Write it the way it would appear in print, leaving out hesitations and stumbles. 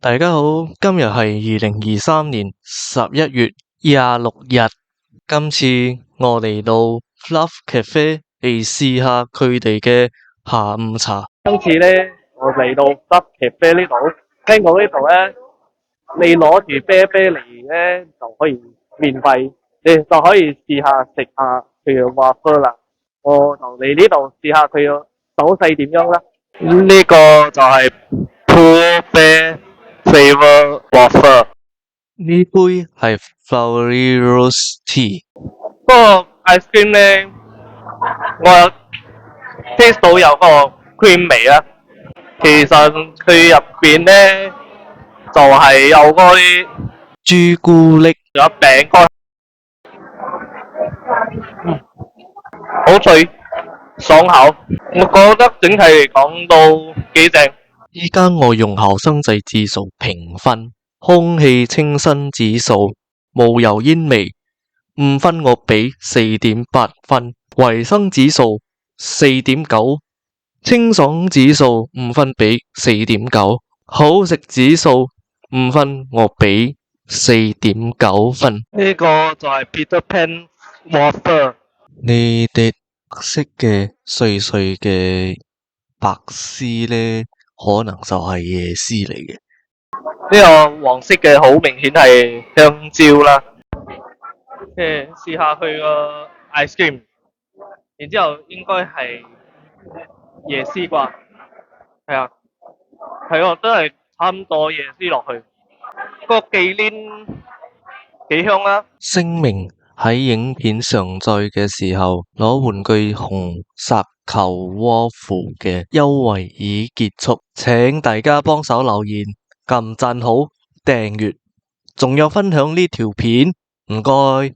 大家好，今日係2023年11月26日。今次我嚟到 Fluff Cafe 嚟試下佢哋嘅下午茶。今次咧，我嚟到 Fluff Cafe 呢度，聽講呢度咧，你攞住啤啤嚟咧就可以免費，你就可以試下食下佢嘅 waffle 啦。我就嚟呢度試下佢嘅手勢點樣啦。呢個就係 Pooh Bear Flavor Waffle。呢杯係 Flowery Rose Tea。不過 ice cream 咧，我有 taste 到有嗰個 cream 味啦。其實佢入邊咧就係有嗰啲朱古力，有餅乾，好脆，爽口。我覺得整體嚟講都幾正。依家我用後生仔指數評分，空氣清新指數冇油煙味，5分我畀4.8分，衛生指數4.9，清爽指數五分畀4.9，好食指數五分我畀4.9分。呢個就係 Peter Pan Waffle。呢啲白色嘅碎碎嘅白絲咧，可能就係椰絲嚟嘅。呢個黃色嘅好明顯係香蕉啦。試下佢個 ice cream，然之後應該係椰絲啩，係啊，係喎，真係差唔多椰絲落去，個忌廉幾香啊！聲明喺影片上載嘅時候，攞玩具熊殺球窩夫嘅優惠已結束，請大家幫手留言、撳讚好、訂閱，仲有分享呢條片，唔該。